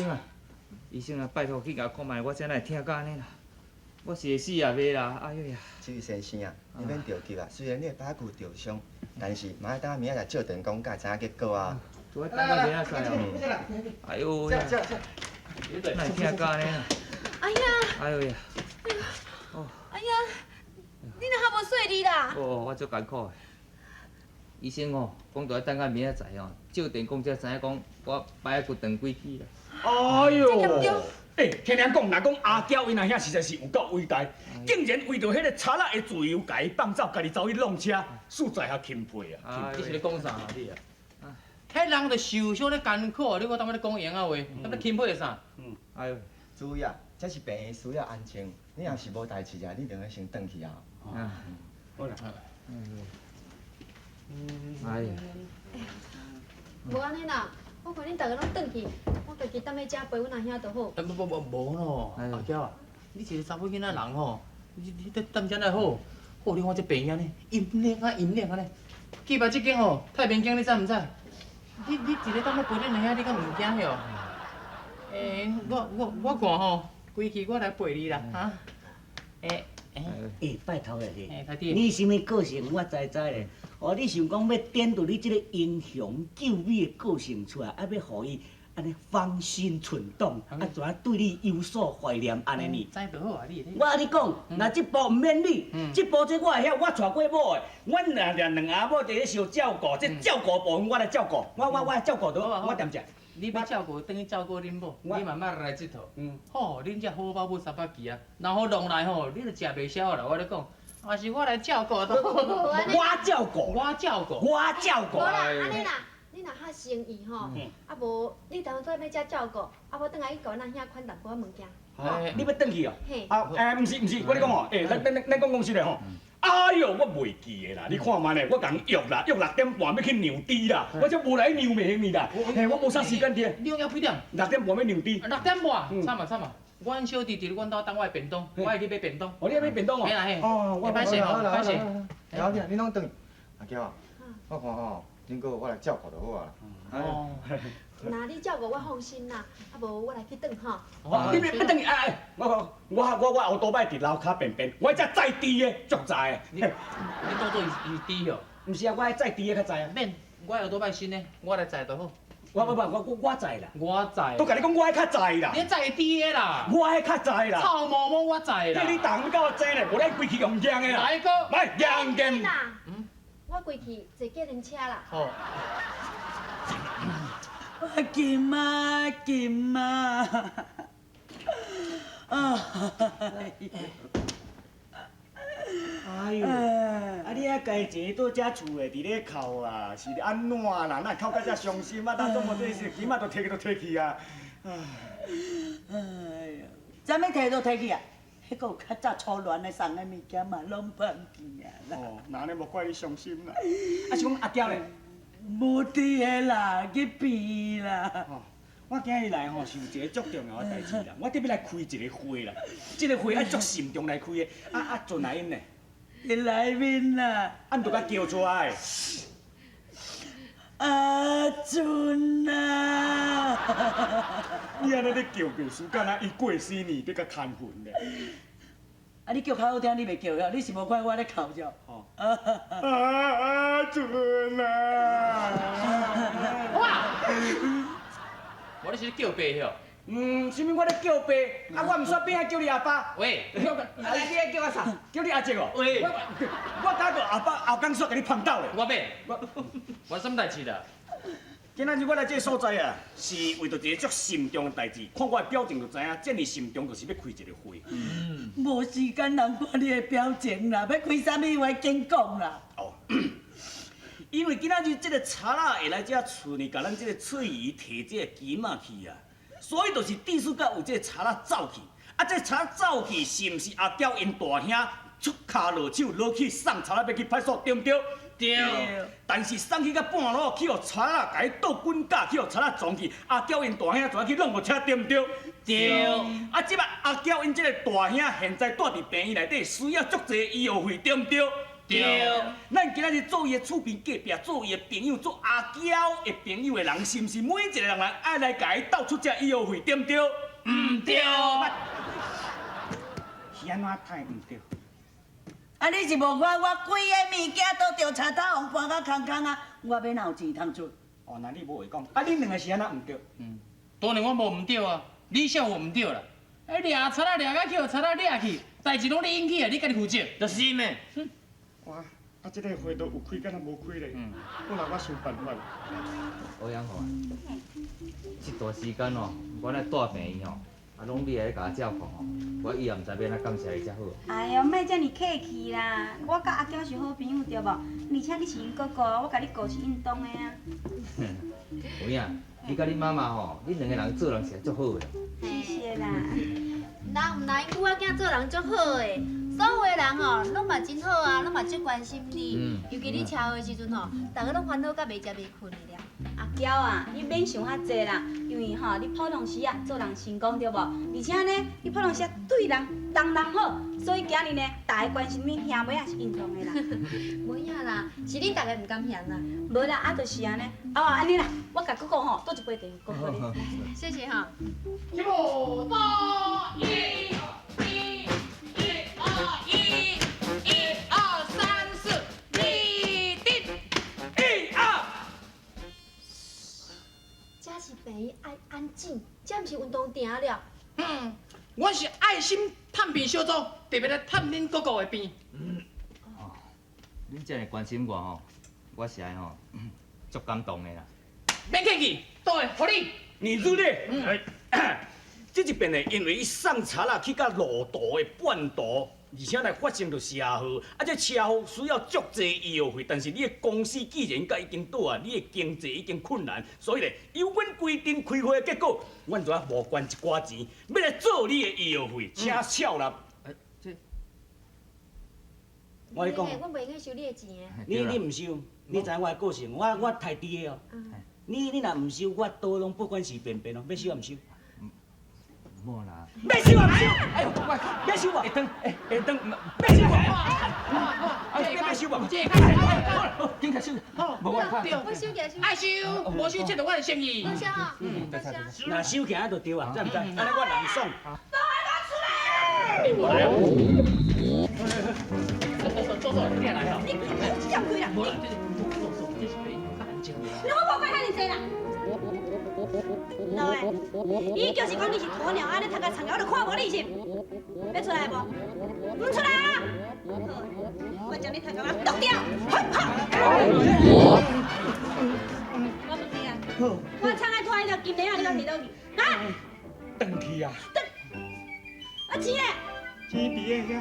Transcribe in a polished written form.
生啊，醫生啊，拜託去共看覓，我這哪會疼甲按呢啦？我是會死也袂啦，哎呦呀！這位先生啊，你免著急啊，雖然你的擺骨著傷，但是嘛愛等明仔載照電工才會知影結果啊。拄仔等到明仔載哦。哎呦呀！哪會疼甲按呢啦？哎呀！哎呦呀！哎呀！你哪較無細膩啦？哦，我足艱苦的。醫生哦，講著愛等到明仔載哦，照電工才知影講我擺骨斷幾支啦。哎呦！欸，聽人講，若講阿嬌𪜶阿兄實在是有夠偉大，竟然為著彼个賊仔的自由，共伊放走，家己走去弄車，實在較欽佩啊！你是咧講啥啊你啊？彼人就受傷咧艱苦，你閣當欲咧講閒仔話，當欲欽佩啥？嗯，哎呦，注意啊，這是病院需要安靜，你若是無代誌啊，你兩个先轉去啊。嗯，好啦。哎呀，無按呢啦，我看恁逐个攏轉去，我家己踮咧遮陪阮阿兄就好。無無無無咯，阿嬌啊，你一個查某囡仔人吼，你你踮遮哪好？好，你看這病院呢，陰冷啊陰冷按呢。隔壁這間吼，太平間，你知毋知？你一个踮咧陪恁阿兄，你敢毋驚吆？欸，我看吼，規氣我來陪你啦，哈？欸。欸，拜託咧你，你啥物個性我知知咧。哦，你想講欲展露你這个英雄救美的個性出來，啊，欲予伊按呢芳心蠢動，啊，怎啊對你有所懷念按呢呢？知就好啊，你。我共你講，若這步毋免你，這步這我會曉，我娶過某的，阮若掠兩阿某佇咧相照顧，這照顧部分我來照顧，我來照顧著，我踮遮。你欲照顧，轉去照顧恁某，你慢慢來這套。吼，恁這好保姆三八奇啊，若予弄來吼，你就食袂消啦。我咧講，還是我來照顧都。我照顧，我照顧，我照顧。無啦，按呢啦，你若較誠意吼，啊無你當初欲遮照顧，啊無轉來去共阮阿兄款淡薄仔物件。你欲轉去哦？嘿。啊，欸，毋是毋是，我咧講吼，欸，咱咱咱講講實的吼。哎喲，我袂記的啦，你看覓咧，我共約啦，約6點半欲去量豬啦，我才無來量袂用呢啦，嘿，我無啥時間佇。你講約幾點？六點半欲量豬。六點半，慘啊慘啊！阮小弟佇阮兜等我的便當，我會去買便當。哦，你愛買便當哦？嘿啦嘿。哦，我歹勢吼，歹勢。了解，你攏轉。阿嬌啊，我看吼，恁哥我來照顧就好啊。哦。那你照顧我放心啦，啊無我來去轉吼。哦，你欲轉去哎哎，我後多擺佇樓跤便便，我遮載豬的足載的。你當做伊是豬哦？毋是啊，我愛載豬的較載啊。免，我後多擺新的，我來載就好。我我我我載啦。我載。都共你講我愛較載啦。你載豬的啦。我愛較載啦。臭毛毛我載啦。你逐項甲我爭咧，無咱規氣用贏的啦。來哥。來贏劍。我規氣坐計程車啦。好。金啊金啊！啊！哎呦，啊你啊家一个佇遮厝的佇咧哭啊，是按怎啦？哪會哭甲遮傷心啊？當總無這是起碼都提都提去啊！哎呦，啥物提都提去啊？彼个有較早初戀的送的物件嘛，攏放去啊啦。哦，那按呢無怪你傷心啦。啊是講阿嬌咧？無佇的啦，去病院啦。我今日來吼是有一個足重要的代誌啦，我特欲來開一個會啦，這個會愛足慎重來開的。啊阿陣來𪜶呢？佇內面啦。按著共叫出來。阿陣啊！你按呢咧叫叫，輸敢若伊過身呢，欲共牽魂咧。啊！你叫較好聽，你袂叫遐，你是無看我咧哭著？哦。阿陣啊！哇！我你是咧叫爸吆？嗯，啥物我咧叫爸？啊，我毋煞變愛叫你阿爸。喂，啊，你愛叫我啥？叫你阿叔哦。喂，我敢閣後擺後工煞共你碰倒咧。我免，我啥物代誌啦？今仔日我來這个所在啊，是為著一个足慎重的代誌。看我的表情就知影，這爾慎重就是欲開一個會。嗯。無時間人看你的表情啦，欲開啥物會緊講啦。哦。因為今仔日這个賊仔會來遮厝呢，共咱這个翠姨提這个金仔去啊，所以就是致使到有這个賊仔走去。啊，這个賊仔走去，是毋是阿嬌𪜶大兄出跤落手落去送賊仔欲去派出所，對毋對？對。但是送去到半路，去予賊仔共伊倒滾架，去予賊仔撞去，阿嬌𪜶大兄就去挵予車，對毋對？對。啊，這擺阿嬌𪜶這个大兄現在蹛佇病院內底，需要足濟醫藥費，對毋對？對。咱今仔日做伊的厝邊隔壁，做伊的朋友，做阿嬌的朋友的人，是毋是每一個人來愛來共伊鬥出這醫藥費，對毋對？毋對。是按怎太毋對？啊！你是無看我規个物件都著柴頭予搬甲空空啊！我欲哪有錢通出？哦，那你無話講，啊，恁兩个是按怎毋對？當然我無毋對啊，你才有毋對啦。哎，掠賊仔掠甲去，予賊仔掠去，代誌攏你引起的，你家己負責。就是咩？哇，啊，這个會都有開，敢若無開咧。好啦，我想辦法。歐陽豪啊，這段時間哦，我咧帶病院吼，啊，攏你來共我照顧吼，我以後毋知欲按怎感謝你才好。哎喲，莫遮爾客氣啦，我佮阿嬌是好朋友對無？而且你是𪜶哥哥，我共你顧是應當的啊。有影，你佮你媽媽吼，恁兩个人做人實在足好的。謝謝啦。人毋但𪜶母仔囝做人足好的，所有的人吼攏嘛真好啊，攏嘛足關心你。尤其你車禍的時陣吼，逐家攏煩惱甲袂食袂睏的了。阿嬌啊，你免想遐濟啦，因為吼你普通時啊做人成功對無？而且呢，你普通時啊對人人人好，所以今日呢，大家關心恁兄妹也是應當的啦。無影啦，是恁逐家毋甘嫌啦。無啦，啊就是按呢。啊按呢啦，我共哥哥吼倒一杯茶，哥哥你。謝謝哈。起步，一、一、一、二、一、一、二、三、四，立定。一、二。這是病院愛安靜，這毋是運動場了。嗯，我是愛心探病小組，特別來探恁哥哥的病。哦，恁遮爾關心我吼，我實在吼足感動的啦。免客氣，倒來，予你。你入咧。這一遍呢，因為伊送賊仔去到路途的半途，而且來發生著車禍，啊，這車禍需要足濟醫藥費，但是你的公司既然佮已經倒啊，你的經濟已經困難，所以咧，由阮規陣開會的結果，阮就愛募捐一寡錢，欲來做你的醫藥費，請俏啦。這，我咧講，阮袂用收你的錢的。你毋收，你知影我的個性，我太低的哦。你若毋收，我倒攏不管是便便哦，欲收抑毋收？無啦，欲收抑毋收？哎呦，喂，欲收無？會當，會會當，欲收無？哎，欲收無？好，緊來收。無我看。我收起來收。愛收，無收這就我的誠意。多謝哈。多謝。若收起來就對啊，知毋知？按呢我人爽。都愛我出來！哎，坐坐，你來哦。你你這開啦！無啦，這坐坐，這是病院較安靜。你我無管遐爾濟啦。老的，伊就是講你是鴕鳥，按呢頭殼藏起，我就看無你是。欲出來無？毋出來啊！好，我將你頭殼剁掉。我問你啊，我窗仔拖彼條金鏈仔，你攏提佗去？啊？轉去啊！轉。啊錢咧？錢佇咧遐。